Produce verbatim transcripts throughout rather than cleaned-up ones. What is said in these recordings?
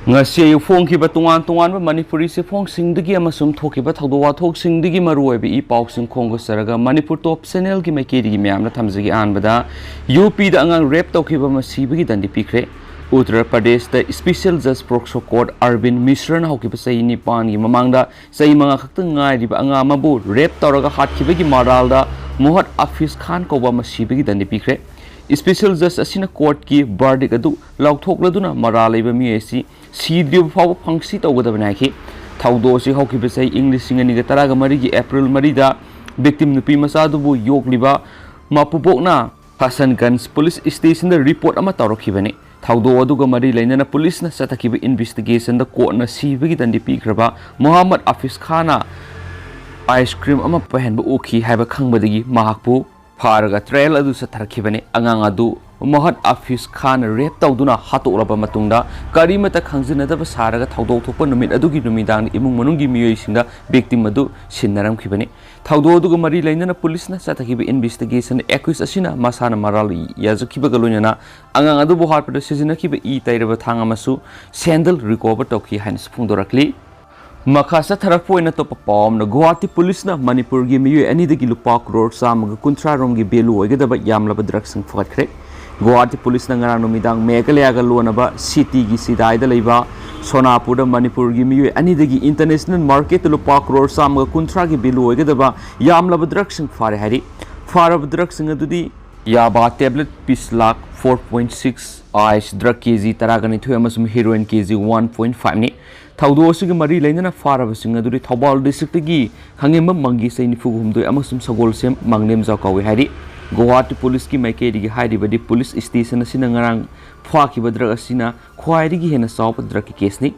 ꯉꯁꯤ ꯑꯌꯨꯛ ꯐꯣꯡꯈꯤꯕ ꯇꯣꯉꯥꯟ ꯇꯣꯉꯥꯟꯕ ꯃꯅꯤꯄꯨꯔꯤ ꯆꯦꯐꯣꯡꯁꯤꯡꯗꯒꯤ ꯑꯃꯁꯨꯡ ꯊꯣꯛꯈꯤꯕ ꯊꯧꯗꯣꯛ ꯋꯥꯊꯣꯛꯁꯤꯡꯗꯒꯤ ꯃꯔꯨꯑꯣꯏꯕ ꯏ ꯄꯥꯎꯁꯤꯡ ꯈꯣꯝꯒꯠꯆꯔꯒ ꯃꯅꯤꯄꯨꯔ ꯇꯣꯞ ꯆꯦꯅꯦꯜꯒꯤ ꯃꯥꯏꯀꯩꯗꯒꯤ ꯃꯌꯥꯝꯅ ꯊꯝꯖꯒꯦ꯫ ꯑꯍꯥꯟꯕꯗ, ꯌꯨ ꯄꯤꯗ ꯑꯉꯥꯡ ꯔꯦꯞ ꯇꯧꯈꯤꯕ ꯑꯃ ꯁꯤꯕꯒꯤ ꯗꯟꯗꯤ ꯄꯤꯈ꯭ꯔꯦ꯫ ꯎꯠꯇꯔ ꯄ꯭ꯔꯗꯦꯁꯇ ꯏꯁꯄꯤꯁꯦꯜ ꯖꯁ ꯄꯣꯛꯁꯣ ꯀꯣꯔꯠ ꯑꯔꯕꯤꯟ ꯃꯤꯁ꯭ꯔꯅ ꯍꯧꯈꯤꯕ ꯆꯍꯤ ꯅꯤꯄꯥꯟꯒꯤ ꯃꯃꯥꯡꯗ ꯆꯍꯤ ꯃꯉꯥ ꯈꯛꯇ ꯉꯥꯏꯔꯤꯕ ꯑꯉꯥꯡ ꯑꯃꯕꯨ ꯔꯦꯞ ꯇꯧꯔꯒ ꯍꯥꯠꯈꯤꯕꯒꯤ ꯃꯔꯥꯜꯗ ꯃꯣꯍꯠ ꯑꯐꯤꯁ ꯈꯥꯟ ꯀꯧꯕ ꯑꯃ ꯁꯤꯕꯒꯤ ꯗꯟꯗꯤ ꯄꯤꯈ꯭ꯔꯦ꯫ ꯏꯁꯄꯤꯁꯦꯜ ꯖꯁ ꯑꯁꯤꯅ ꯀꯣꯔꯠꯀꯤ ꯕꯔꯗꯤꯛ ꯑꯗꯨ ꯂꯥꯎꯊꯣꯛꯂꯗꯨꯅ ꯃꯔꯥꯜ ꯂꯩꯕ ꯃꯤꯑꯣꯏ ꯑꯁꯤ ꯁꯤꯗ꯭ꯔꯤꯕ ꯐꯥꯎꯕ ꯐꯪꯁꯤ ꯇꯧꯒꯗꯕꯅꯤ ꯍꯥꯏꯈꯤ꯫ ꯊꯧꯗꯣꯛ ꯑꯁꯤ ꯍꯧꯈꯤꯕ ꯆꯍꯤ ꯏꯪ ꯂꯤꯁꯤꯡ ꯑꯅꯤꯒ ꯇꯔꯥꯒ ꯃꯔꯤꯒꯤ ꯑꯦꯄ꯭ꯔꯤꯜ ꯃꯔꯤꯗ ꯚꯤꯛꯇꯤꯝ ꯅꯨꯄꯤ ꯃꯆꯥ ꯑꯗꯨꯕꯨ ꯌꯣꯛꯂꯤꯕ ꯃꯄꯨꯕꯣꯛꯅ ꯍꯁꯟꯒꯟꯖ ꯄꯨꯂꯤꯁ ꯁ꯭ꯇꯦꯁꯟꯗ ꯔꯤꯄꯣꯔꯠ ꯑꯃ ꯇꯧꯔꯛꯈꯤꯕꯅꯤ꯫ ꯊꯧꯗꯣꯛ ꯑꯗꯨꯒ ꯃꯔꯤ ꯂꯩꯅꯅ ꯄꯨꯂꯤꯁꯅ ꯆꯠꯊꯈꯤꯕ ꯏꯟꯚꯦꯁꯇꯤꯒꯦꯁꯟꯗ ꯀꯣꯔꯠꯅ ꯁꯤꯕꯒꯤ ꯗꯟꯗꯤ ꯄꯤꯈ꯭ꯔꯕ ꯃꯣꯍꯝꯃꯗ ꯑꯐꯤꯁ ꯈꯥꯟꯅ ꯑꯥꯏꯁ ꯀ꯭ꯔꯤꯝ ꯑꯃ ꯄꯥꯏꯍꯟꯕ ꯎꯈꯤ ꯍꯥꯏꯕ ꯈꯪꯕꯗꯒꯤ ꯃꯍꯥꯛꯄꯨ ꯐꯥꯔꯒ ꯇ꯭ꯔꯥꯌꯦꯜ ꯑꯗꯨ ꯆꯠꯊꯔꯛꯈꯤꯕꯅꯤ꯫ ꯑꯉꯥꯡ ꯑꯗꯨ ꯃꯣꯍꯠ ꯑꯐꯤꯁ ꯈꯥꯟꯅ ꯔꯦꯞ ꯇꯧꯗꯨꯅ ꯍꯥꯠꯇꯣꯛꯂꯕ ꯃꯇꯨꯡꯗ ꯀꯔꯤꯃꯠꯇ ꯈꯪꯖꯤꯟꯅꯗꯕ ꯁꯥꯔꯒ ꯊꯧꯗꯣꯛ ꯊꯣꯛꯄ ꯅꯨꯃꯤꯠ ꯑꯗꯨꯒꯤ ꯅꯨꯃꯤꯗꯥꯡꯗ ꯏꯃꯨꯡ ꯃꯅꯨꯡꯒꯤ ꯃꯤꯑꯣꯏꯁꯤꯡꯗ ꯚꯤꯛꯇꯤꯝ ꯑꯗꯨ ꯁꯤꯟꯅꯔꯝꯈꯤꯕꯅꯤ꯫ ꯊꯧꯗꯣꯛ ꯑꯗꯨꯒ ꯃꯔꯤ ꯂꯩꯅꯅ ꯄꯨꯂꯤꯁꯅ ꯆꯠꯊꯈꯤꯕ ꯏꯟꯚꯦꯁꯇꯤꯒꯦꯁꯟ ꯑꯦꯀ꯭ꯌꯨꯁ ꯑꯁꯤꯅ ꯃꯁꯥꯅ ꯃꯔꯥꯜ ꯌꯥꯖꯈꯤꯕꯒ ꯂꯣꯏꯅꯅ ꯑꯉꯥꯡ ꯑꯗꯨꯕꯨ ꯍꯥꯠꯄꯗ ꯁꯤꯖꯤꯟꯅꯈꯤꯕ ꯏ ꯇꯩꯔꯕ ꯊꯥꯡ ꯑꯃꯁꯨ ꯁꯦꯟꯗꯜ ꯔꯤꯀꯣꯚꯔ ꯇꯧꯈꯤ ꯍꯥꯏꯅꯁꯨ ꯐꯣꯡꯗꯣꯔꯛꯂꯤ꯫ ꯃꯈꯥ ꯆꯠꯊꯔꯛꯄ ꯑꯣꯏꯅ ꯑꯇꯣꯞꯄ ꯄꯥꯎ ꯑꯃꯅ, ꯒꯨꯋꯥꯍꯥꯇꯤ ꯄꯨꯂꯤꯁꯅ ꯃꯅꯤꯄꯨꯔꯒꯤ ꯃꯤꯑꯣꯏ ꯑꯅꯤꯗꯒꯤ ꯂꯨꯄꯥ ꯀ꯭ꯔꯣꯔ ꯆꯥꯝꯃꯒ ꯀꯨꯟꯊ꯭ꯔꯥ ꯔꯣꯝꯒꯤ ꯚꯦꯂꯨ ꯑꯣꯏꯒꯗꯕ ꯌꯥꯝꯂꯕ ꯗ꯭ꯔꯒꯁꯤꯡ ꯐꯥꯒꯠꯈ꯭ꯔꯦ꯫ ꯒꯨꯋꯥꯍꯥꯇꯤ ꯄꯨꯂꯤꯁꯅ ꯉꯔꯥꯡ ꯅꯨꯃꯤꯗꯥꯡ ꯃꯦꯘꯥꯂꯌꯥꯒ ꯂꯣꯟꯅꯕ ꯁꯤꯇꯤꯒꯤ ꯁꯤꯗꯥꯏꯗ ꯂꯩꯕ ꯁꯣꯅꯥꯄꯨꯔꯗ ꯃꯅꯤꯄꯨꯔꯒꯤ ꯃꯤꯑꯣꯏ ꯑꯅꯤꯗꯒꯤ ꯏꯟꯇꯔꯅꯦꯁꯅꯦꯜ ꯃꯥꯔꯀꯦꯠꯇ ꯂꯨꯄꯥ ꯀ꯭ꯔꯣꯔ ꯆꯥꯝꯃꯒ ꯀꯨꯟꯊ꯭ꯔꯥꯒꯤ ꯚꯦꯂꯨ ꯑꯣꯏꯒꯗꯕ ꯌꯥꯝꯂꯕ ꯗ꯭ꯔꯒꯁꯤꯡ ꯐꯥꯔꯦ ꯍꯥꯏꯔꯤ꯫ ꯐꯥꯔꯕ ꯗ꯭ꯔꯒꯁꯤꯡ ꯑꯗꯨꯗꯤ ꯌꯥꯕꯥ tablet piece lakh four point six, ice drug K G ꯇꯔꯥꯒ ꯅꯤꯊꯣꯏ ꯑꯃꯁꯨꯡ heroin K G one point ꯐꯥꯏꯚꯅꯤ꯫ ꯊꯧꯗꯣꯛ ꯑꯁꯤꯒ ꯃꯔꯤ ꯂꯩꯅꯅ ꯐꯥꯔꯕꯁꯤꯡ ꯑꯗꯨꯗꯤ ꯊꯧꯕꯥꯜ ꯗꯤꯁꯇ꯭ꯔꯤꯛꯇꯒꯤ ꯈꯥꯉꯦꯝꯕꯝ ꯃꯪꯒꯤ, ꯆꯍꯤ ꯅꯤꯐꯨ ꯍꯨꯝꯗꯣꯏ, ꯑꯃꯁꯨꯡ ꯁꯒꯣꯜꯁꯦꯝ ꯃꯥꯡꯂꯦꯝꯖꯥꯎ ꯀꯧꯏ ꯍꯥꯏꯔꯤ꯫ ꯒꯨꯋꯥꯍꯥꯇꯤ ꯄꯨꯂꯤꯁꯀꯤ ꯃꯥꯏꯀꯩꯗꯒꯤ ꯍꯥꯏꯔꯤꯕꯗꯤ ꯄꯨꯂꯤꯁ ꯁ꯭ꯇꯦꯁꯟ ꯑꯁꯤꯅ ꯉꯔꯥꯡ ꯐꯥꯈꯤꯕ ꯗ꯭ꯔꯒ ꯑꯁꯤꯅ ꯈ꯭ꯋꯥꯏꯗꯒꯤ ꯍꯦꯟꯅ ꯆꯥꯎꯕ ꯗ꯭ꯔꯒꯀꯤ ꯀꯦꯁꯅꯤ꯫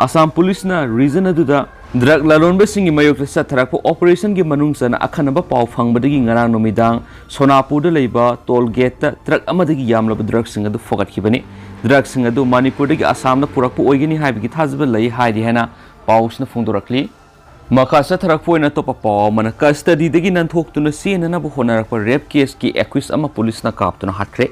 ꯑꯁꯥꯝ ꯄꯨꯂꯤꯁꯅ ꯔꯤꯖꯟ ꯑꯗꯨꯗ ꯗ꯭ꯔꯒ ꯂꯂꯣꯟꯕꯁꯤꯡꯒꯤ ꯃꯥꯌꯣꯛꯇ ꯆꯠꯊꯔꯛꯄ ꯑꯣꯄꯔꯦꯁꯟꯒꯤ ꯃꯅꯨꯡ ꯆꯟꯅ ꯑꯈꯟꯅꯕ ꯄꯥꯎ ꯐꯪꯕꯗꯒꯤ ꯉꯔꯥꯡ ꯅꯨꯃꯤꯗꯥꯡ ꯁꯣꯅꯥꯄꯨꯔꯗ ꯂꯩꯕ ꯇꯣꯜ ꯒꯦꯠꯇ ꯇ꯭ꯔꯛ ꯑꯃꯗꯒꯤ ꯌꯥꯝꯂꯕ ꯗ꯭ꯔꯒꯁꯤꯡ ꯑꯗꯨ ꯐꯥꯒꯠꯈꯤꯕꯅꯤ꯫ ꯗ꯭ꯔꯒꯁꯤꯡ ꯑꯗꯨ ꯃꯅꯤꯄꯨꯔꯗꯒꯤ ꯑꯁꯥꯝꯗ ꯄꯨꯔꯛꯄ ꯑꯣꯏꯒꯅꯤ ꯍꯥꯏꯕꯒꯤ ꯊꯥꯖꯕ ꯂꯩ ꯍꯥꯏꯔꯤ ꯍꯥꯏꯅ ꯄꯥꯎꯁꯤꯅ ꯐꯣꯡꯗꯣꯔꯛꯂꯤ꯫ ꯃꯈꯥ ꯆꯠꯊꯔꯛꯄ ꯑꯣꯏꯅ ꯑꯇꯣꯞꯄ ꯄꯥꯎ ꯑꯃꯅ, ꯀꯁꯇꯗꯤꯗꯒꯤ ꯅꯥꯟꯊꯣꯛꯇꯨꯅ ꯆꯦꯟꯅꯅꯕ ꯍꯣꯠꯅꯔꯛꯄ ꯔꯦꯞ ꯀꯦꯁꯀꯤ ꯑꯦꯀ꯭ꯌꯨꯁ ꯑꯃ ꯄꯨꯂꯤꯁꯅ ꯀꯥꯞꯇꯨꯅ ꯍꯥꯠꯈ꯭ꯔꯦ꯫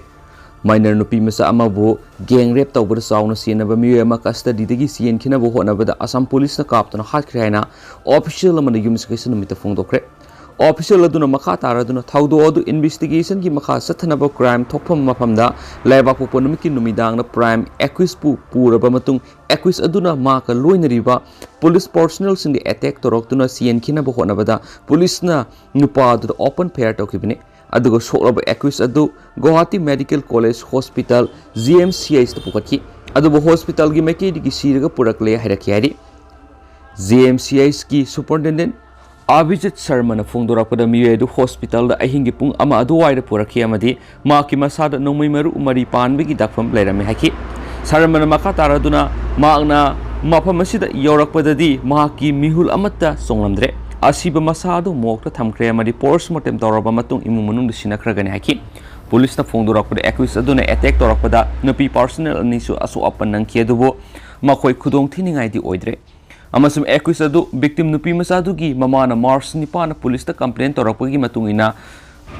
ꯃꯥꯏꯅꯔ ꯅꯨꯄꯤ ꯃꯆꯥ ꯑꯃꯕꯨ ꯒꯦꯡ ꯔꯦꯞ ꯇꯧꯕꯗ ꯆꯥꯎꯅ ꯁꯤꯖꯤꯟꯅꯕ ꯃꯤꯑꯣꯏ ꯑꯃ ꯀꯁꯇꯗꯤꯗꯒꯤ ꯆꯦꯟꯈꯤꯅꯕ ꯍꯣꯠꯅꯕꯗ ꯑꯁꯥꯝ ꯄꯨꯂꯤꯁꯅ ꯀꯥꯞꯇꯨꯅ ꯍꯥꯠꯈ꯭ꯔꯦ ꯍꯥꯏꯅ ꯑꯣꯐꯤꯁꯤꯌꯦꯜ ꯑꯃꯅ ꯌꯨꯝꯁꯀꯩꯁ ꯅꯨꯃꯤꯠꯇ ꯐꯣꯡꯗꯣꯛꯈ꯭ꯔꯦ꯫ ꯑꯣꯐꯤꯁꯤꯌꯦꯜ ꯑꯗꯨꯅ ꯃꯈꯥ ꯇꯥꯔꯗꯨꯅ ꯊꯧꯗꯣꯛ ꯑꯗꯨ ꯏꯟꯚꯦꯁꯇꯤꯒꯦꯁꯟꯒꯤ ꯃꯈꯥ ꯆꯠꯊꯅꯕ ꯀ꯭ꯔꯥꯏꯝ ꯊꯣꯛꯐꯝ ꯃꯐꯝꯗ ꯂꯩꯕꯥꯛꯄꯣꯛꯄ ꯅꯨꯃꯤꯠꯀꯤ ꯅꯨꯃꯤꯗꯥꯡꯗ ꯄ꯭ꯔꯥꯏꯝ ꯑꯦꯀ꯭ꯌꯨꯁꯄꯨ ꯄꯨꯔꯕ ꯃꯇꯨꯡ ꯑꯦꯀ꯭ꯌꯨꯁ ꯑꯗꯨꯅ ꯃꯍꯥꯛꯀ ꯂꯣꯏꯅꯔꯤꯕ ꯄꯨꯂꯤꯁ ꯄꯔꯁꯣꯅꯦꯜꯁꯤꯡꯗ ꯑꯦꯇꯦꯛ ꯇꯧꯔꯛꯇꯨꯅ ꯆꯦꯟꯈꯤꯅꯕ ꯍꯣꯠꯅꯕꯗ ꯄꯨꯂꯤꯁꯅ ꯅꯨꯄꯥ ꯑꯗꯨꯗ ꯑꯣꯄꯟ ꯐꯥꯌꯔ ꯇꯧꯈꯤꯕꯅꯤ꯫ ꯑꯗꯨꯒ ꯁꯣꯛꯂꯕ ꯑꯦꯀ꯭ꯌꯨꯁ ꯑꯗꯨ Guwahati medical college hospital, G M C ꯑꯩꯆꯇ ꯄꯨꯈꯠꯈꯤ꯫ ꯑꯗꯨꯕꯨ ꯍꯣꯁꯄꯤꯇꯥꯜꯒꯤ ꯃꯥꯏꯀꯩꯗꯒꯤ ꯁꯤꯔꯒ ꯄꯨꯔꯛꯂꯦ ꯍꯥꯏꯔꯛꯈꯤ ꯍꯥꯏꯔꯤ꯫ ꯖꯤ ꯑꯦꯝ ꯁꯤ ꯑꯩꯆꯀꯤ ꯁꯨꯄꯔꯤꯟꯇꯦꯟꯗꯦꯟꯠ ꯑꯚꯤꯖꯤꯠ ꯁꯔꯃꯅ ꯐꯣꯡꯗꯣꯔꯛꯄꯗ ꯃꯤꯑꯣꯏ ꯑꯗꯨ ꯍꯣꯁꯄꯤꯇꯥꯜꯗ ꯑꯍꯤꯡꯒꯤ ꯄꯨꯡ ꯑꯃ ꯑꯗꯨꯋꯥꯏꯗ ꯄꯨꯔꯛꯈꯤ ꯑꯃꯗꯤ ꯃꯍꯥꯛꯀꯤ ꯃꯁꯥꯗ ꯅꯣꯡꯃꯩ ꯃꯔꯨ ꯃꯔꯤ ꯄꯥꯟꯕꯒꯤ ꯗꯥꯛꯐꯝ ꯂꯩꯔꯝꯃꯤ ꯍꯥꯏꯈꯤ꯫ ꯁꯔꯃꯅ ꯃꯈꯥ ꯇꯥꯔꯗꯨꯅ ꯃꯍꯥꯛꯅ ꯃꯐꯝ ꯑꯁꯤꯗ ꯌꯧꯔꯛꯄꯗꯗꯤ ꯃꯍꯥꯛꯀꯤ ꯃꯤꯍꯨꯜ ꯑꯃꯠꯇ ꯆꯣꯡꯂꯝꯗ꯭ꯔꯦ꯫ ꯑꯁꯤꯕ ꯃꯁꯥ ꯑꯗꯨ ꯃꯣꯔꯒꯇ ꯊꯝꯈ꯭ꯔꯦ ꯑꯃꯗꯤ ꯄꯣꯁ꯭ꯠꯃꯣꯔꯇꯦꯝ ꯇꯧꯔꯕ ꯃꯇꯨꯡ ꯏꯃꯨꯡ ꯃꯅꯨꯡꯗ ꯁꯤꯟꯅꯈ꯭ꯔꯒꯅꯤ ꯍꯥꯏꯈꯤ꯫ ꯄꯨꯂꯤꯁꯅ ꯐꯣꯡꯗꯣꯔꯛꯄꯗ ꯑꯦꯀ꯭ꯌꯨꯁ ꯑꯗꯨꯅ ꯑꯦꯇꯦꯛ ꯇꯧꯔꯛꯄꯗ ꯅꯨꯄꯤ ꯄꯔꯁꯣꯅꯦꯜ ꯑꯅꯤꯁꯨ ꯑꯁꯣꯛ ꯑꯄꯟ ꯅꯪꯈꯤ, ꯑꯗꯨꯕꯨ ꯃꯈꯣꯏ ꯈꯨꯗꯣꯡ ꯊꯤꯅꯤꯡꯉꯥꯏꯗꯤ ꯑꯣꯏꯗ꯭ꯔꯦ꯫ ꯑꯃꯁꯨꯡ ꯑꯦꯀ꯭ꯌꯨꯁ ꯑꯗꯨ ꯚꯤꯛꯇꯤꯝ ꯅꯨꯄꯤ ꯃꯆꯥꯗꯨꯒꯤ ꯃꯃꯥꯅ ꯃꯥꯔꯆ ꯅꯤꯄꯥꯟꯗ ꯄꯨꯂꯤꯁꯇ ꯀꯝꯄ꯭ꯂꯦꯟ ꯇꯧꯔꯛꯄꯒꯤ ꯃꯇꯨꯡ ꯏꯟꯅ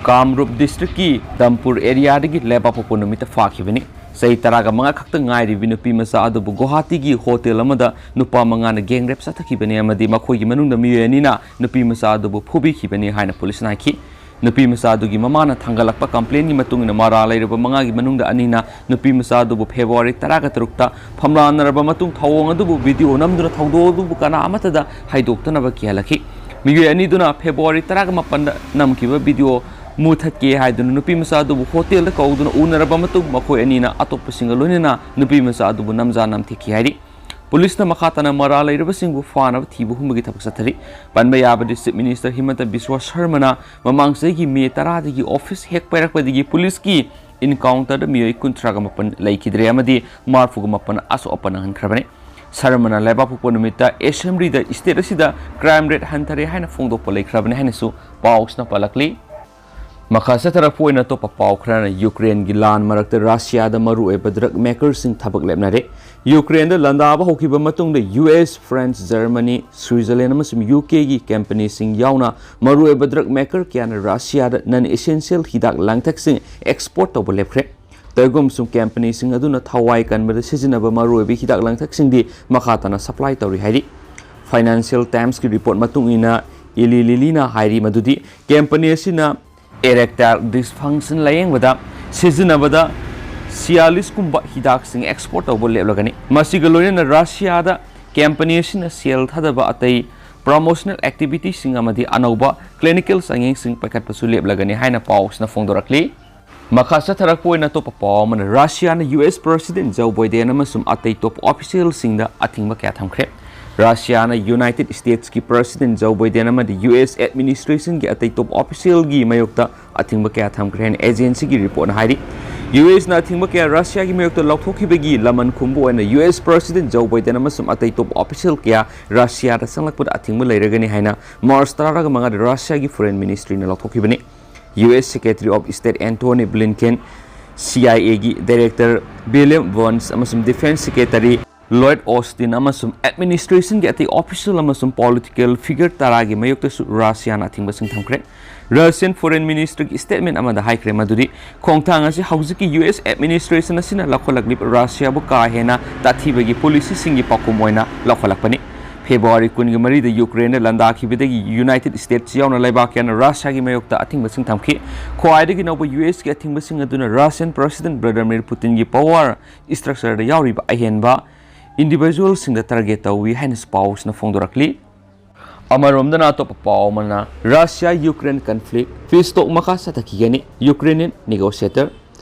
ꯀꯥꯝꯔꯨꯞ ꯗꯤꯁꯇ꯭ꯔꯤꯛꯀꯤ ꯗꯝꯄꯨꯔ ꯑꯦꯔꯤꯌꯥꯗꯒꯤ ꯂꯩꯕꯥꯛꯄꯣꯛꯄ ꯅꯨꯃꯤꯠꯇ ꯐꯥꯈꯤꯕꯅꯤ꯫ ꯆꯍꯤ ꯇꯔꯥꯒ ꯃꯉꯥ ꯈꯛꯇ ꯉꯥꯏꯔꯤꯕꯤ ꯅꯨꯄꯤ ꯃꯆꯥ ꯑꯗꯨꯕꯨ ꯒꯨꯋꯥꯍꯥꯇꯤꯒꯤ ꯍꯣꯇꯦꯜ ꯑꯃꯗ ꯅꯨꯄꯥ ꯃꯉꯥꯅ ꯒꯦꯡ ꯔꯦꯞ ꯆꯠꯊꯈꯤꯕꯅꯤ ꯑꯃꯗꯤ ꯃꯈꯣꯏꯒꯤ ꯃꯅꯨꯡꯗ ꯃꯤꯑꯣꯏ ꯑꯅꯤꯅ ꯅꯨꯄꯤ ꯃꯆꯥ ꯑꯗꯨꯕꯨ ꯐꯨꯕꯤꯈꯤꯕꯅꯤ ꯍꯥꯏꯅ ꯄꯨꯂꯤꯁꯅ ꯍꯥꯏꯈꯤ꯫ ꯅꯨꯄꯤ ꯃꯆꯥ ꯑꯗꯨꯒꯤ ꯃꯃꯥꯅ ꯊꯥꯡꯒꯠꯂꯛꯄ ꯀꯝꯄ꯭ꯂꯦꯟꯒꯤ ꯃꯇꯨꯡ ꯏꯟꯅ ꯃꯔꯥꯜ ꯂꯩꯔꯕ ꯃꯉꯥꯒꯤ ꯃꯅꯨꯡꯗ ꯑꯅꯤꯅ ꯅꯨꯄꯤ ꯃꯆꯥ ꯑꯗꯨꯕꯨ ꯐꯦꯕ꯭ꯔꯨꯋꯥꯔꯤ ꯇꯔꯥꯒ ꯇꯔꯨꯛꯇ ꯐꯝꯂꯥꯟꯅꯔꯕ ꯃꯇꯨꯡ ꯊꯧꯑꯣꯡ ꯑꯗꯨꯕꯨ ꯚꯤꯗꯤꯑꯣ ꯅꯝꯗꯨꯅ ꯊꯧꯗꯣꯛ ꯑꯗꯨꯕꯨ ꯀꯅꯥ ꯑꯃꯠꯇꯗ ꯍꯥꯏꯗꯣꯛꯇꯅꯕ ꯀꯤꯍꯜꯂꯛꯈꯤ꯫ ꯃꯤꯑꯣꯏ ꯑꯅꯤꯗꯨꯅ ꯐꯦꯕ꯭ꯔꯨꯋꯥꯔꯤ ꯇꯔꯥꯒ ꯃꯥꯄꯟꯗ ꯅꯝꯈꯤꯕ ꯚꯤꯗꯤꯑꯣ ꯃꯨꯊꯠꯀꯦ ꯍꯥꯏꯗꯨꯅ ꯅꯨꯄꯤ ꯃꯆꯥ ꯑꯗꯨꯕꯨ ꯍꯣꯇꯦꯜꯗ ꯀꯧꯗꯨꯅ ꯎꯅꯔꯕ ꯃꯇꯨꯡ ꯃꯈꯣꯏ ꯑꯅꯤꯅ ꯑꯇꯣꯞꯄꯁꯤꯡꯒ ꯂꯣꯏꯅꯅ ꯅꯨꯄꯤ ꯃꯆꯥ ꯑꯗꯨꯕꯨ ꯅꯝꯖꯥ ꯅꯝꯊꯤꯈꯤ ꯍꯥꯏꯔꯤ꯫ ꯄꯨꯂꯤꯁꯅ ꯃꯈꯥ ꯇꯥꯅ ꯃꯔꯥꯜ ꯂꯩꯔꯕꯁꯤꯡꯕꯨ ꯐꯥꯅꯕ ꯊꯤꯕ ꯍꯨꯝꯕꯒꯤ ꯊꯕꯛ ꯆꯠꯊꯔꯤ꯫ ꯄꯟꯕ ꯌꯥꯕꯗꯤ ꯆꯤꯐ ꯃꯤꯅꯤꯁꯇꯔ ꯍꯤꯃꯟꯇ ꯕꯤꯁ꯭ꯋ ꯁꯔꯃꯅ ꯃꯃꯥꯡ ꯆꯍꯤꯒꯤ ꯃꯦ ꯇꯔꯥꯗꯒꯤ ꯑꯣꯐꯤꯁ ꯍꯦꯛ ꯄꯥꯏꯔꯛꯄꯗꯒꯤ ꯄꯨꯂꯤꯁꯀꯤ ꯏꯟꯀꯥꯎꯟꯇꯔꯗ ꯃꯤꯑꯣꯏ ꯀꯨꯟꯊ꯭ꯔꯥꯒ ꯃꯥꯄꯟ ꯂꯩꯈꯤꯗ꯭ꯔꯦ ꯑꯃꯗꯤ ꯃꯔꯤꯐꯨꯒ ꯃꯥꯄꯟ ꯑꯁꯣꯛ ꯑꯄꯟ ꯅꯪꯍꯟꯈ꯭ꯔꯕꯅꯤ꯫ ꯁꯔꯃꯅ ꯂꯩꯕꯥꯛꯄꯣꯛꯄ ꯅꯨꯃꯤꯠꯇ ꯑꯦꯁꯦꯝꯕ꯭ꯂꯤꯗ ꯁ꯭ꯇꯦꯠ ꯑꯁꯤꯗ ꯀ꯭ꯔꯥꯏꯝ ꯔꯦꯠ ꯍꯟꯊꯔꯦ ꯍꯥꯏꯅ ꯐꯣꯡꯗꯣꯛꯄ ꯂꯩꯈ꯭ꯔꯕꯅꯤ ꯍꯥꯏꯅꯁꯨ ꯄꯥꯎꯁꯤꯅ ꯄꯜꯂꯛꯂꯤ꯫ ꯃꯈꯥ ꯆꯠꯊꯔꯛꯄ ꯑꯣꯏꯅ ꯑꯇꯣꯞꯄ ꯄꯥꯎ ꯈꯔꯅ ꯌꯨꯀ꯭ꯔꯦꯟꯒꯤ ꯂꯥꯟ ꯃꯔꯛꯇ ꯔꯁꯤꯌꯥꯗ ꯃꯔꯨꯑꯣꯏꯕ ꯗ꯭ꯔꯒ ꯃꯦꯀꯔꯁꯤꯡ ꯊꯕꯛ ꯂꯦꯞꯅꯔꯦ꯫ ꯌꯨꯀ꯭ꯔꯦꯟꯗ ꯂꯥꯟꯗꯥꯕ ꯍꯧꯈꯤꯕ ꯃꯇꯨꯡꯗ U S, France, Germany, Switzerland ꯑꯃꯁꯨꯡ ꯌꯨ ꯀꯦꯒꯤ ꯀꯝꯄꯅꯤꯁꯤꯡ ꯌꯥꯎꯅ ꯃꯔꯨꯑꯣꯏꯕ ꯗ꯭ꯔꯒ ꯃꯦꯀꯔ ꯀꯌꯥꯅ ꯔꯁꯤꯌꯥꯗ ꯅꯟ ꯑꯦꯁꯦꯟꯁꯤꯌꯦꯜ ꯍꯤꯗꯥꯛ ꯂꯥꯡꯊꯛꯁꯤꯡ ꯑꯦꯛꯁꯄꯣꯔꯠ ꯇꯧꯕ ꯂꯦꯞꯈ꯭ꯔꯦ꯫ ꯇꯧꯏꯒꯨꯝꯁꯨꯡ ꯀꯝꯄꯅꯤꯁꯤꯡ ꯑꯗꯨꯅ ꯊꯋꯥꯏ ꯀꯟꯕꯗ ꯁꯤꯖꯤꯟꯅꯕ ꯃꯔꯨꯑꯣꯏꯕ ꯍꯤꯗꯥꯛ ꯂꯥꯡꯊꯛꯁꯤꯡꯗꯤ ꯃꯈꯥ ꯇꯥꯅ ꯁꯄ꯭ꯂꯥꯏ ꯇꯧꯔꯤ ꯍꯥꯏꯔꯤ꯫ ꯐꯥꯏꯅꯥꯟꯁꯤꯌꯦꯜ ꯇꯥꯏꯝꯁꯀꯤ ꯔꯤꯄꯣꯔꯠ ꯃꯇꯨꯡ ꯏꯟꯅ, ꯏꯂꯤ ꯂꯤꯂꯤꯅ ꯍꯥꯏꯔꯤ ꯃꯗꯨꯗꯤ ꯀꯝꯄꯅꯤ ꯑꯁꯤꯅ ꯏꯔꯦꯛꯇꯥꯏꯜ ꯗꯤꯁꯐꯪꯁꯟ ꯂꯥꯌꯦꯡꯕꯗ ꯁꯤꯖꯤꯟꯅꯕꯗ ꯁꯤꯌꯥꯂꯤꯁꯀꯨꯝꯕ ꯍꯤꯗꯥꯛꯁꯤꯡ ꯑꯦꯛꯁꯄꯣꯔꯠ ꯇꯧꯕ ꯂꯦꯞꯂꯒꯅꯤ꯫ ꯃꯁꯤꯒ ꯂꯣꯏꯅꯅ ꯔꯁꯤꯌꯥꯗ ꯀꯝꯄꯅꯤ ꯑꯁꯤꯅ ꯁꯦꯜ ꯊꯥꯗꯕ ꯑꯇꯩ ꯄ꯭ꯔꯃꯣꯁꯅꯦꯜ ꯑꯦꯛꯇꯤꯚꯤꯇꯤꯁꯤꯡ ꯑꯃꯗꯤ ꯑꯅꯧꯕ ꯀ꯭ꯂꯤꯅꯤꯀꯦꯜ ꯆꯥꯡꯌꯦꯡꯁꯤꯡ ꯄꯥꯏꯈꯠꯄꯁꯨ ꯂꯦꯞꯂꯒꯅꯤ ꯍꯥꯏꯅ ꯄꯥꯎꯁꯤꯅ ꯐꯣꯡꯗꯣꯔꯛꯂꯤ꯫ ꯃꯈꯥ ꯆꯠꯊꯔꯛꯄ ꯑꯣꯏꯅ ꯑꯇꯣꯞꯄ ꯄꯥꯎ ꯑꯃꯅ, ꯔꯁꯤꯌꯥꯅ ꯌꯨ ꯑꯦꯁ ꯄ꯭ꯔꯁꯤꯗꯦꯟ ꯖꯣ ꯕꯥꯏꯗꯦꯟ ꯑꯃꯁꯨꯡ ꯑꯇꯩ ꯇꯣꯞ ꯑꯣꯐꯤꯁꯤꯌꯦꯜꯁꯤꯡꯗ ꯑꯊꯤꯡꯕ ꯀꯌꯥ ꯊꯝꯈ꯭ꯔꯦ꯫ ꯔꯁꯤꯌꯥꯅ ꯌꯨꯅꯥꯏꯇꯦꯗ ꯁ꯭ꯇꯦꯠꯁꯀꯤ ꯄ꯭ꯔꯁꯤꯗꯦꯟ ꯖꯣ ꯕꯥꯏꯗꯦꯟ ꯑꯃꯗꯤ ꯌꯨ ꯑꯦꯁ ꯑꯦꯗꯃꯤꯅꯤꯁꯇ꯭ꯔꯦꯁꯟꯒꯤ ꯑꯇꯩ ꯇꯣꯞ ꯑꯣꯐꯤꯁꯤꯌꯦꯜꯒꯤ ꯃꯥꯌꯣꯛꯇ ꯑꯊꯤꯡꯕ ꯀꯌꯥ ꯊꯝꯈ꯭ꯔꯦ ꯍꯥꯏꯅ ꯑꯦꯖꯦꯟꯁꯤꯒꯤ ꯔꯤꯄꯣꯔꯠꯅ ꯍꯥꯏꯔꯤ꯫ ꯌꯨ ꯑꯦꯁꯅ ꯑꯊꯤꯡꯕ ꯀꯌꯥ ꯔꯁꯤꯌꯥꯒꯤ ꯃꯥꯌꯣꯛꯇ ꯂꯧꯊꯣꯛꯈꯤꯕꯒꯤ ꯂꯃꯟ ꯈꯨꯝꯕ ꯑꯣꯏꯅ ꯌꯨ ꯑꯦꯁ ꯄ꯭ꯔꯁꯤꯗꯦꯟ ꯖꯣ ꯕꯥꯏꯗꯦꯟ ꯑꯃꯁꯨꯡ ꯑꯇꯩ ꯇꯣꯞ ꯑꯣꯐꯤꯁꯤꯌꯦꯜ ꯀꯌꯥ ꯔꯁꯤꯌꯥꯗ ꯆꯪꯂꯛꯄꯗ ꯑꯊꯤꯡꯕ ꯂꯩꯔꯒꯅꯤ ꯍꯥꯏꯅ ꯃꯥꯔꯆ ꯇꯔꯥꯒ ꯃꯉꯥꯗ ꯔꯁꯤꯌꯥꯒꯤ ꯐꯣꯔꯦꯟ ꯃꯤꯅꯤꯁꯇ꯭ꯔꯤꯅ ꯂꯧꯊꯣꯛꯈꯤꯕꯅꯤ꯫ U S secretary of state Anthony Blinken, C I ꯑꯦꯒꯤ ꯗꯥꯏꯔꯦꯛꯇꯔ ꯋꯤꯂꯤꯌꯝ ꯕꯔꯟꯁ ꯑꯃꯁꯨꯡ ꯗꯤꯐꯦꯟꯁ ꯁꯦꯀ꯭ꯔꯦꯇꯔꯤ ꯂꯣꯏꯗ ꯑꯣꯁꯇꯤꯟ ꯑꯃꯁꯨꯡ ꯑꯦꯗꯃꯤꯅꯤꯁꯇ꯭ꯔꯦꯁꯟꯒꯤ ꯑꯇꯩ ꯑꯣꯐꯤꯁꯤꯌꯦꯜ ꯑꯃꯁꯨꯡ ꯄꯣꯂꯤꯇꯤꯀꯦꯜ ꯐꯤꯒꯔ ꯇꯔꯥꯒꯤ ꯃꯥꯌꯣꯛꯇꯁꯨ ꯔꯁꯤꯌꯥꯅ ꯑꯊꯤꯡꯕꯁꯤꯡ ꯊꯝꯈ꯭ꯔꯦ꯫ ꯔꯁꯤꯌꯟ ꯐꯣꯔꯦꯟ ꯃꯤꯅꯤꯁꯇꯔꯒꯤ ꯁ꯭ꯇꯦꯠꯃꯦꯟ ꯑꯃꯗ ꯍꯥꯏꯈ꯭ꯔꯦ ꯃꯗꯨꯗꯤ ꯈꯣꯡꯊꯥꯡ ꯑꯁꯤ ꯍꯧꯖꯤꯛꯀꯤ ꯌꯨ ꯑꯦꯁ ꯑꯦꯗꯃꯤꯅꯤꯁꯇ꯭ꯔꯦꯁꯟ ꯑꯁꯤꯅ ꯂꯧꯈꯠꯂꯛꯂꯤꯕ ꯔꯁꯤꯌꯥꯕꯨ ꯀꯥ ꯍꯦꯟꯅ ꯇꯥꯊꯤꯕꯒꯤ ꯄꯣꯂꯤꯁꯤꯁꯤꯡꯒꯤ ꯄꯥꯎꯈꯨꯝ ꯑꯣꯏꯅ ꯂꯧꯈꯠꯂꯛꯄꯅꯤ꯫ ꯐꯦꯕ꯭ꯔꯨꯋꯥꯔꯤ ꯀꯨꯟꯒ ꯃꯔꯤꯗ ꯌꯨꯀ꯭ꯔꯦꯟꯗ ꯂꯥꯟꯗꯥꯈꯤꯕꯗꯒꯤ ꯌꯨꯅꯥꯏꯇꯦꯗ ꯁ꯭ꯇꯦꯠꯁ ꯌꯥꯎꯅ ꯂꯩꯕꯥꯛ ꯀꯌꯥꯅ ꯔꯁꯤꯌꯥꯒꯤ ꯃꯥꯌꯣꯛꯇ ꯑꯊꯤꯡꯕꯁꯤꯡ ꯊꯝꯈꯤ꯫ ꯈ꯭ꯋꯥꯏꯗꯒꯤ ꯅꯧꯕ ꯌꯨ ꯑꯦꯁꯀꯤ ꯑꯊꯤꯡꯕꯁꯤꯡ ꯑꯗꯨꯅ ꯔꯁꯤꯌꯟ ꯄ꯭ꯔꯁꯤꯗꯦꯟ ꯚ꯭ꯂꯥꯗꯤꯃꯤꯔ ꯄꯨꯇꯤꯟꯒꯤ ꯄꯋꯥꯔ ꯁ꯭ꯇ꯭ꯔꯛꯆꯔꯗ ꯌꯥꯎꯔꯤꯕ ꯑꯍꯦꯟꯕ ꯏꯟꯗꯤꯚꯤꯖꯨꯋꯦꯜꯁꯤꯡꯗ ꯇꯥꯔꯒꯦꯠ ꯇꯧꯏ ꯍꯥꯏꯅ ꯄꯥꯎꯁꯤꯅ ꯐꯣꯡꯗꯣꯔꯛꯂꯤ꯫ ꯑꯃꯔꯣꯝꯗꯅ ꯑꯇꯣꯞꯄ ꯄꯥꯎ ꯑꯃꯅ, ꯔꯁꯤꯌꯥ ꯌꯨꯀ꯭ꯔꯦꯟ ꯀꯟꯐ꯭ꯂꯤꯛ ꯄꯤꯁ ꯇꯣꯛ ꯃꯈꯥ ꯆꯠꯊꯈꯤꯒꯅꯤ, ꯌꯨꯀ꯭ꯔꯦꯅꯤꯌꯟ ꯅꯦꯒꯣꯁꯤꯌꯦꯇꯔ꯫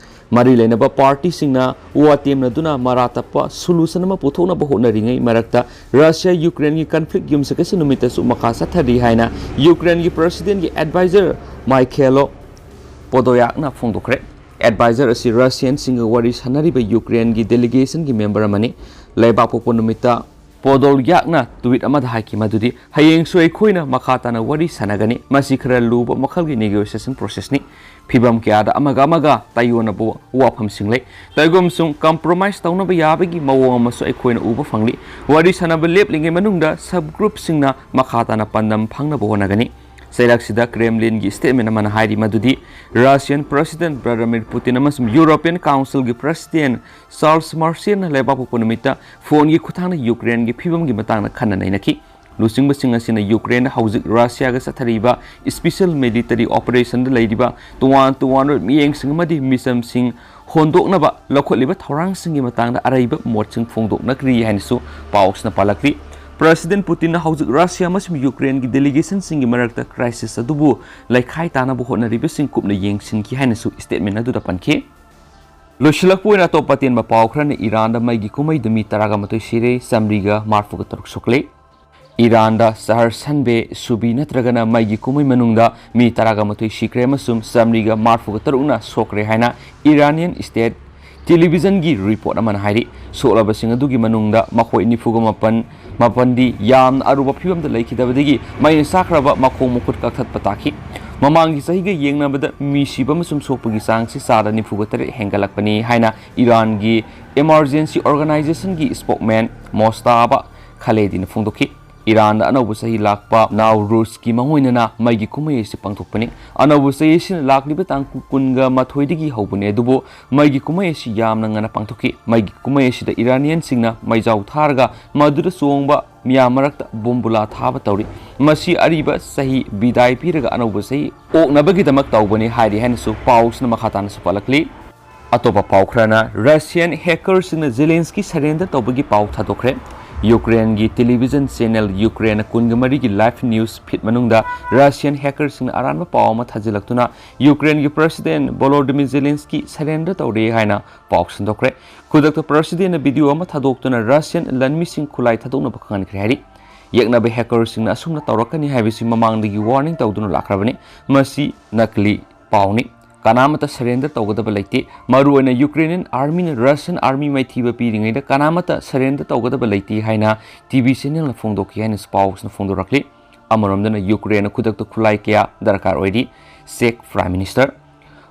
ꯃꯔꯤ ꯂꯩꯅꯕ ꯄꯥꯔꯇꯤꯁꯤꯡꯅ ꯋꯥ ꯇꯦꯝꯅꯗꯨꯅ ꯃꯔꯥ ꯇꯞꯄ ꯁꯣꯂꯨꯁꯟ ꯑꯃ ꯄꯨꯊꯣꯛꯅꯕ ꯍꯣꯠꯅꯔꯤꯉꯩ ꯃꯔꯛꯇ ꯔꯁꯤꯌꯥ ꯌꯨꯀ꯭ꯔꯦꯟꯒꯤ ꯀꯟꯐ꯭ꯂꯤꯛ ꯌꯨꯝꯁꯀꯩꯁ ꯅꯨꯃꯤꯠꯇꯁꯨ ꯃꯈꯥ ꯆꯠꯊꯔꯤ ꯍꯥꯏꯅ ꯌꯨꯀ꯭ꯔꯦꯟꯒꯤ ꯄ꯭ꯔꯁꯤꯗꯦꯟꯒꯤ ꯑꯦꯗꯚꯥꯏꯖꯔ ꯃꯥꯏꯈꯦꯂꯣ ꯄꯣꯗꯣꯌꯥꯛꯅ ꯐꯣꯡꯗꯣꯛꯈ꯭ꯔꯦ꯫ ꯑꯦꯗꯚꯥꯏꯖꯔ ꯑꯁꯤ ꯔꯁꯤꯌꯟꯁꯤꯡꯒ ꯋꯥꯔꯤ ꯁꯥꯟꯅꯔꯤꯕ ꯌꯨꯀ꯭ꯔꯦꯟꯒꯤ ꯗꯦꯂꯤꯒꯦꯁꯟꯒꯤ ꯃꯦꯝꯕꯔ ꯑꯃꯅꯤ꯫ ꯂꯩꯕꯥꯛꯄꯣꯛꯄ ꯅꯨꯃꯤꯠꯇ ꯄꯣꯗꯣꯜꯌꯥꯛꯅ ꯇ꯭ꯋꯤꯠ ꯑꯃꯗ ꯍꯥꯏꯈꯤ ꯃꯗꯨꯗꯤ, "ꯍꯌꯦꯡꯁꯨ ꯑꯩꯈꯣꯏꯅ ꯃꯈꯥ ꯇꯥꯅ ꯋꯥꯔꯤ ꯁꯥꯟꯅꯒꯅꯤ꯫ ꯃꯁꯤ ꯈꯔ ꯂꯨꯕ ꯃꯈꯜꯒꯤ ꯅꯦꯒꯣꯁꯤꯌꯦꯁꯟ ꯄ꯭ꯔꯣꯁꯦꯁꯅꯤ꯫ ꯐꯤꯚꯝ ꯀꯌꯥꯗ ꯑꯃꯒ ꯑꯃꯒ ꯇꯥꯏꯑꯣꯟꯅꯕ ꯋꯥꯐꯝꯁꯤꯡ ꯂꯩ꯫ ꯇꯧꯏꯒꯨꯝꯁꯨꯡ ꯀꯝꯄ꯭ꯔꯣꯃꯥꯏꯁ ꯇꯧꯅꯕ ꯌꯥꯕꯒꯤ ꯃꯑꯣꯡ ꯑꯃꯁꯨ ꯑꯩꯈꯣꯏꯅ ꯎꯕ ꯐꯪꯂꯤ꯫ ꯋꯥꯔꯤ ꯁꯥꯟꯅꯕ ꯂꯦꯞꯂꯤꯉꯩ ꯃꯅꯨꯡꯗ ꯁꯕ ꯒ꯭ꯔꯨꯞꯁꯤꯡꯅ ꯃꯈꯥ ꯇꯥꯅ ꯄꯥꯟꯗꯝ ꯐꯪꯅꯕ ꯍꯣꯠꯅꯒꯅꯤ"꯫ ꯆꯩꯔꯥꯛꯁꯤꯗ ꯀ꯭ꯔꯦꯝꯂꯤꯟꯒꯤ ꯁ꯭ꯇꯦꯠꯃꯦꯟ ꯑꯃꯅ ꯍꯥꯏꯔꯤ ꯃꯗꯨꯗꯤ ꯔꯁꯤꯌꯥꯟ ꯄ꯭ꯔꯁꯤꯗꯦꯟꯠ ꯚ꯭ꯂꯥꯗꯤꯃꯤꯔ ꯄꯨꯇꯤꯟ ꯑꯃꯁꯨꯡ ꯌꯨꯔꯣꯄꯤꯌꯟ ꯀꯥꯎꯟꯁꯤꯜꯒꯤ ꯄ꯭ꯔꯁꯤꯗꯦꯟꯠ ꯆꯥꯔꯜꯁ ꯃꯥꯔꯁꯦꯜꯅ ꯂꯩꯕꯥꯛꯄꯣꯛꯄ ꯅꯨꯃꯤꯠꯇ ꯐꯣꯟꯒꯤ ꯈꯨꯠꯊꯥꯡꯗ ꯌꯨꯀ꯭ꯔꯦꯟꯒꯤ ꯐꯤꯕꯝꯒꯤ ꯃꯇꯥꯡꯗ ꯈꯟꯅ ꯅꯩꯅꯈꯤ꯫ ꯂꯨꯆꯤꯡꯕꯁꯤꯡ ꯑꯁꯤꯅ ꯌꯨꯀ꯭ꯔꯦꯟꯗ ꯍꯧꯖꯤꯛ ꯔꯁꯤꯌꯥꯒ ꯆꯠꯊꯔꯤꯕ ꯏꯁꯄꯤꯁꯦꯜ ꯃꯤꯂꯤꯇꯔꯤ ꯑꯣꯄꯔꯦꯁꯟꯗ ꯂꯩꯔꯤꯕ ꯇꯣꯉꯥꯟ ꯇꯣꯉꯥꯟꯕ ꯃꯤꯠꯌꯦꯡꯁꯤꯡ ꯑꯃꯗꯤ ꯃꯤꯆꯝꯁꯤꯡ ꯍꯣꯟꯗꯣꯛꯅꯕ ꯂꯧꯈꯠꯂꯤꯕ ꯊꯧꯔꯥꯡꯁꯤꯡꯒꯤ ꯃꯇꯥꯡꯗ ꯑꯔꯩꯕ ꯃꯣꯠꯁꯤꯡ ꯐꯣꯡꯗꯣꯛꯅꯈ꯭ꯔꯤ ꯍꯥꯏꯅꯁꯨ ꯄꯥꯎꯁꯤꯅ ꯄꯥꯜꯂꯛꯂꯤ꯫ ꯄ꯭ꯔꯁꯤꯗꯦꯟꯠ ꯄꯨꯇꯤꯟꯅ ꯍꯧꯖꯤꯛ ꯔꯁꯤꯌꯥ ꯑꯃꯁꯨꯡ ꯌꯨꯀ꯭ꯔꯦꯟꯒꯤ ꯗꯦꯂꯤꯒꯦꯁꯟꯁꯤꯡꯒꯤ ꯃꯔꯛꯇ ꯀ꯭ꯔꯥꯏꯁꯤꯁ ꯑꯗꯨꯕꯨ ꯂꯩꯈꯥꯏ ꯇꯥꯅꯕ ꯍꯣꯠꯅꯔꯤꯕꯁꯤꯡ ꯀꯨꯞꯅ ꯌꯦꯡꯁꯤꯟꯈꯤ ꯍꯥꯏꯅꯁꯨ ꯁ꯭ꯇꯦꯠꯃꯦꯟ ꯑꯗꯨꯗ ꯄꯟꯈꯤ꯫ ꯂꯣꯏꯁꯤꯜꯂꯛꯄ ꯑꯣꯏꯅ ꯑꯇꯣꯞꯄ ꯑꯇꯦꯟꯕ ꯄꯥꯎ ꯈꯔꯅ ꯏꯔꯥꯟꯗ ꯃꯩꯒꯤ ꯀꯨꯝꯍꯩꯗ ꯃꯤ ꯇꯔꯥꯒ ꯃꯥꯊꯣꯏ ꯁꯤꯔꯦ, ꯆꯥꯃꯔꯤꯒ ꯃꯔꯤꯐꯨꯒ ꯇꯔꯨꯛ ꯁꯣꯛꯂꯦ꯫ ꯏꯔꯥꯟꯗ ꯆꯍꯔ ꯁꯟꯕꯦ ꯁꯨꯕꯤ ꯅꯠꯇ꯭ꯔꯒꯅ ꯃꯩꯒꯤ ꯀꯨꯝꯍꯩ ꯃꯅꯨꯡꯗ ꯃꯤ ꯇꯔꯥꯒ ꯃꯥꯊꯣꯏ ꯁꯤꯈ꯭ꯔꯦ ꯑꯃꯁꯨꯡ ꯆꯥꯃꯔꯤꯒ ꯃꯔꯤꯐꯨꯒ ꯇꯔꯨꯛꯅ ꯁꯣꯛꯈ꯭ꯔꯦ ꯍꯥꯏꯅ ꯏꯔꯥꯅꯤꯌꯟ ꯁ꯭ꯇꯦꯠ ꯇꯦꯂꯤꯚꯤꯖꯟꯒꯤ ꯔꯤꯄꯣꯔꯠ ꯑꯃꯅ ꯍꯥꯏꯔꯤ꯫ ꯁꯣꯛꯂꯕꯁꯤꯡ ꯑꯗꯨꯒꯤ ꯃꯅꯨꯡꯗ ꯃꯈꯣꯏ ꯅꯤꯐꯨꯒ ꯃꯥꯄꯟ, ꯃꯥꯄꯟꯗꯤ ꯌꯥꯝꯅ ꯑꯔꯨꯕ ꯐꯤꯕꯝꯗ ꯂꯩꯈꯤꯗꯕꯗꯒꯤ ꯃꯩꯅ ꯆꯥꯛꯈ꯭ꯔꯕ ꯃꯈꯣꯡ ꯃꯈꯨꯠ ꯀꯛꯊꯠꯄ ꯇꯥꯈꯤ꯫ ꯃꯃꯥꯡꯒꯤ ꯆꯍꯤꯒ ꯌꯦꯡꯅꯕꯗ ꯃꯤ ꯁꯤꯕ ꯑꯃꯁꯨꯡ ꯁꯣꯛꯄꯒꯤ ꯆꯥꯡꯁꯤ ꯆꯥꯗ ꯅꯤꯐꯨꯒ ꯇꯔꯦꯠ ꯍꯦꯟꯒꯠꯂꯛꯄꯅꯤ ꯍꯥꯏꯅ ꯏꯔꯥꯟꯒꯤ ꯏꯃꯔꯖꯦꯟꯁꯤ ꯑꯣꯔꯒꯅꯥꯏꯖꯦꯁꯟꯒꯤ ꯁ꯭ꯄꯣꯛꯃꯦꯟ ꯃꯣꯁꯇꯥꯕ ꯈꯂꯦꯗꯤꯅ ꯐꯣꯡꯗꯣꯛꯈꯤ꯫ ꯏꯔꯥꯟꯗ ꯑꯅꯧꯕ ꯆꯍꯤ ꯂꯥꯛꯄ ꯅꯥꯎꯔꯨꯖꯀꯤ ꯃꯥꯡꯑꯣꯏꯅꯅ ꯃꯩꯒꯤ ꯀꯨꯝꯍꯩ ꯑꯁꯤ ꯄꯥꯡꯊꯣꯛꯄꯅꯤ꯫ ꯑꯅꯧꯕ ꯆꯍꯤ ꯑꯁꯤꯅ ꯂꯥꯛꯂꯤꯕ ꯇꯥꯡ ꯀꯨꯟꯒ ꯃꯥꯊꯣꯏꯗꯒꯤ ꯍꯧꯕꯅꯤ, ꯑꯗꯨꯕꯨ ꯃꯩꯒꯤ ꯀꯨꯝꯍꯩ ꯑꯁꯤ ꯌꯥꯝꯅ ꯉꯟꯅ ꯄꯥꯡꯊꯣꯛꯈꯤ꯫ ꯃꯩꯒꯤ ꯀꯨꯝꯍꯩ ꯑꯁꯤꯗ ꯏꯔꯥꯅꯤꯌꯟꯁꯤꯡꯅ ꯃꯩꯖꯥꯎ ꯊꯥꯔꯒ ꯃꯗꯨꯗ ꯆꯣꯡꯕ ꯃꯤꯌꯥꯝ ꯃꯔꯛꯇ ꯕꯣꯝꯕꯨꯂꯥ ꯊꯥꯕ ꯇꯧꯔꯤ꯫ ꯃꯁꯤ ꯑꯔꯤꯕ ꯆꯍꯤ ꯕꯤꯗꯥꯏ ꯄꯤꯔꯒ ꯑꯅꯧꯕ ꯆꯍꯤ ꯑꯣꯛꯅꯕꯒꯤꯗꯃꯛ ꯇꯧꯕꯅꯤ ꯍꯥꯏꯔꯤ ꯍꯥꯏꯅꯁꯨ ꯄꯥꯎꯁꯤꯅ ꯃꯈꯥ ꯇꯥꯅꯁꯨ ꯄꯜꯂꯛꯂꯤ꯫ ꯑꯇꯣꯞꯄ ꯄꯥꯎ ꯈꯔꯅ ꯔꯁꯤꯌꯟ ꯍꯦꯀꯔꯁꯤꯡꯅ ꯖꯦꯂꯦꯟꯁꯀꯤ ꯁꯔꯦꯟꯗꯔ ꯇꯧꯕꯒꯤ ꯄꯥꯎ ꯊꯥꯗꯣꯛꯈ꯭ꯔꯦ꯫ ꯌꯨꯀ꯭ꯔꯦꯟꯒꯤ ꯇꯦꯂꯤꯚꯤꯖꯟ ꯆꯦꯅꯦꯜ ꯌꯨꯀ꯭ꯔꯦꯟ ꯀꯨꯟꯒ ꯃꯔꯤꯒꯤ ꯂꯥꯏꯚ ꯅ꯭ꯌꯨꯁ ꯐꯤꯗ ꯃꯅꯨꯡꯗ ꯔꯁꯤꯌꯟ ꯍꯦꯀꯔꯁꯤꯡꯅ ꯑꯔꯥꯟꯕ ꯄꯥꯎ ꯑꯃ ꯊꯥꯖꯤꯜꯂꯛꯇꯨꯅ ꯌꯨꯀ꯭ꯔꯦꯟꯒꯤ ꯄ꯭ꯔꯁꯤꯗꯦꯟꯠ ꯚꯣꯂꯣꯗꯤꯃꯤꯔ ꯖꯦꯂꯦꯟꯁꯀꯤ ꯁꯔꯦꯟꯗꯔ ꯇꯧꯔꯦ ꯍꯥꯏꯅ ꯄꯥꯎ ꯁꯟꯗꯣꯛꯈ꯭ꯔꯦ꯫ ꯈꯨꯗꯛꯇ ꯄ꯭ꯔꯁꯤꯗꯦꯟꯠꯅ ꯚꯤꯗꯤꯑꯣ ꯑꯃ ꯊꯥꯗꯣꯛꯇꯨꯅ ꯔꯁꯤꯌꯟ ꯂꯥꯟꯃꯤꯁꯤꯡ ꯈꯨꯠꯂꯥꯏ ꯊꯥꯗꯣꯛꯅꯕ ꯈꯪꯍꯟꯈ꯭ꯔꯦ ꯍꯥꯏꯔꯤ꯫ ꯌꯦꯛꯅꯕ ꯍꯦꯀꯔꯁꯤꯡꯅ ꯑꯁꯨꯝꯅ ꯇꯧꯔꯛꯀꯅꯤ ꯍꯥꯏꯕꯁꯤ ꯃꯃꯥꯡꯗꯒꯤ ꯋꯥꯔꯅꯤꯡ ꯇꯧꯗꯨꯅ ꯂꯥꯛꯈ꯭ꯔꯕꯅꯤ꯫ ꯃꯁꯤ ꯅꯀꯂꯤ ꯄꯥꯎꯅꯤ꯫ ꯀꯅꯥꯃꯠꯇ ꯁꯔꯦꯟꯗꯔ ꯇꯧꯒꯗꯕ ꯂꯩꯇꯦ꯫ ꯃꯔꯨꯑꯣꯏꯅ ꯌꯨꯀ꯭ꯔꯦꯅꯤꯌꯟ ꯑꯥꯔꯃꯤꯅ ꯔꯁꯤꯌꯟ ꯑꯥꯔꯃꯤ ꯃꯥꯏꯊꯤꯕ ꯄꯤꯔꯤꯉꯩꯗ ꯀꯅꯥꯃꯠꯇ ꯁꯔꯦꯟꯗꯔ ꯇꯧꯒꯗꯕ ꯂꯩꯇꯦ ꯍꯥꯏꯅ ꯇꯤ ꯚꯤ ꯆꯦꯅꯦꯜꯅ ꯐꯣꯡꯗꯣꯛꯈꯤ ꯍꯥꯏꯅꯁꯨ ꯄꯥꯎꯁꯤꯅ ꯐꯣꯡꯗꯣꯔꯛꯂꯤ꯫ ꯑꯃꯔꯣꯝꯗꯅ ꯌꯨꯀ꯭ꯔꯦꯟꯅ ꯈꯨꯗꯛꯇ ꯈꯨꯠꯂꯥꯏ ꯀꯌꯥ ꯗꯔꯀꯥꯔ ꯑꯣꯏꯔꯤ꯫ ꯆꯦꯛ ꯄ꯭ꯔꯥꯏꯝ ꯃꯤꯅꯤꯁꯇꯔ,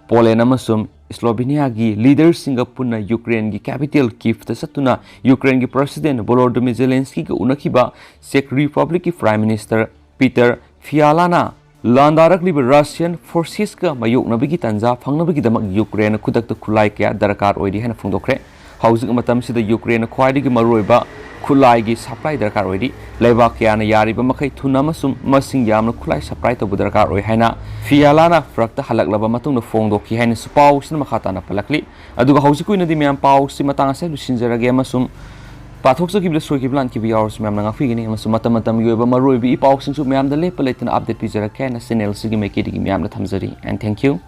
ꯄꯣꯂꯦꯟ ꯑꯃꯁꯨꯡ ꯁ꯭ꯂꯣꯚꯦꯅꯤꯌꯥꯒꯤ ꯂꯤꯗꯔꯁꯤꯡꯒ ꯄꯨꯟꯅ ꯌꯨꯀ꯭ꯔꯦꯟꯒꯤ ꯀꯦꯄꯤꯇꯦꯜ ꯀꯤꯐꯇ ꯆꯠꯇꯨꯅ ꯌꯨꯀ꯭ꯔꯦꯟꯒꯤ ꯄ꯭ꯔꯁꯤꯗꯦꯟꯠ ꯚꯣꯂꯣꯗꯤꯃꯤꯔ ꯖꯦꯂꯦꯟꯁꯀꯤꯒ ꯎꯅꯈꯤꯕ ꯆꯦꯛ ꯔꯤꯄꯕ꯭ꯂꯤꯛꯀꯤ ꯄ꯭ꯔꯥꯏꯝ ꯃꯤꯅꯤꯁꯇꯔ ꯄꯤꯇꯔ ꯐꯤꯌꯥꯂꯥꯅ ꯂꯥꯟꯗꯥꯔꯛꯂꯤꯕ ꯔꯁꯤꯌꯥꯟ ꯐꯣꯔꯁꯦꯁꯀ ꯃꯥꯌꯣꯛꯅꯕꯒꯤ ꯇꯥꯟꯖꯥ ꯐꯪꯅꯕꯒꯤꯗꯃꯛ ꯌꯨꯀ꯭ꯔꯦꯟꯅ ꯈꯨꯗꯛꯇ ꯈꯨꯠꯂꯥꯏ ꯀꯌꯥ ꯗꯔꯀꯥꯔ ꯑꯣꯏꯔꯤ ꯍꯥꯏꯅ ꯐꯣꯡꯗꯣꯛꯈ꯭ꯔꯦ꯫ ꯍꯧꯖꯤꯛ ꯃꯇꯝꯁꯤꯗ ꯌꯨꯀ꯭ꯔꯦꯟꯅ ꯈ꯭ꯋꯥꯏꯗꯒꯤ ꯃꯔꯨꯑꯣꯏꯕ ꯈꯨꯠꯂꯥꯏꯒꯤ ꯁꯄ꯭ꯂꯥꯏ ꯗꯔꯀꯥꯔ ꯑꯣꯏꯔꯤ꯫ ꯂꯩꯕꯥꯛ ꯀꯌꯥꯅ ꯌꯥꯔꯤꯕ ꯃꯈꯩ ꯊꯨꯅ ꯑꯃꯁꯨꯡ ꯃꯁꯤꯡ ꯌꯥꯝꯅ ꯈꯨꯠꯂꯥꯏ ꯁꯄ꯭ꯂꯥꯏ ꯇꯧꯕ ꯗꯔꯀꯥꯔ ꯑꯣꯏ ꯍꯥꯏꯅ ꯐꯤꯌꯥꯂꯥꯅ ꯐꯔꯛꯇ ꯍꯜꯂꯛꯂꯕ ꯃꯇꯨꯡꯗ ꯐꯣꯡꯗꯣꯛꯈꯤ ꯍꯥꯏꯅꯁꯨ ꯄꯥꯎꯁꯤꯅ ꯃꯈꯥ ꯇꯥꯅ ꯄꯜꯂꯛꯂꯤ꯫ ꯑꯗꯨꯒ ꯍꯧꯖꯤꯛꯀꯤ ꯑꯣꯏꯅꯗꯤ ꯃꯌꯥꯝ ꯄꯥꯎꯁꯤ ꯃꯇꯥꯡ ꯑꯁꯤꯗ ꯂꯣꯏꯁꯤꯟꯖꯔꯒꯦ ꯑꯃꯁꯨꯡ ꯄꯥꯊꯣꯛꯆꯈꯤꯕꯗ ꯁꯣꯏꯈꯤꯕ ꯂꯥꯟꯈꯤꯕ ꯌꯥꯎꯔꯁꯨ ꯃꯌꯥꯝꯅ ꯉꯥꯛꯄꯤꯒꯅꯤ ꯑꯃꯁꯨꯡ ꯃꯇꯝ ꯃꯇꯝꯒꯤ ꯑꯣꯏꯕ ꯃꯔꯨꯑꯣꯏꯕ ꯏ ꯄꯥꯎꯁꯤꯡꯁꯨ ꯃꯌꯥꯝꯗ ꯂꯦꯞꯄ ꯂꯩꯇꯅ ꯑꯞꯗꯦꯠ ꯄꯤꯖꯔꯛꯀꯦ ꯍꯥꯏꯅ ꯆꯦꯅꯦꯜꯁꯤꯒꯤ ꯃꯥꯏꯀꯩꯗꯒꯤ ꯃꯌꯥꯝꯗ ꯊꯝꯖꯔꯤ꯫ And thank you꯫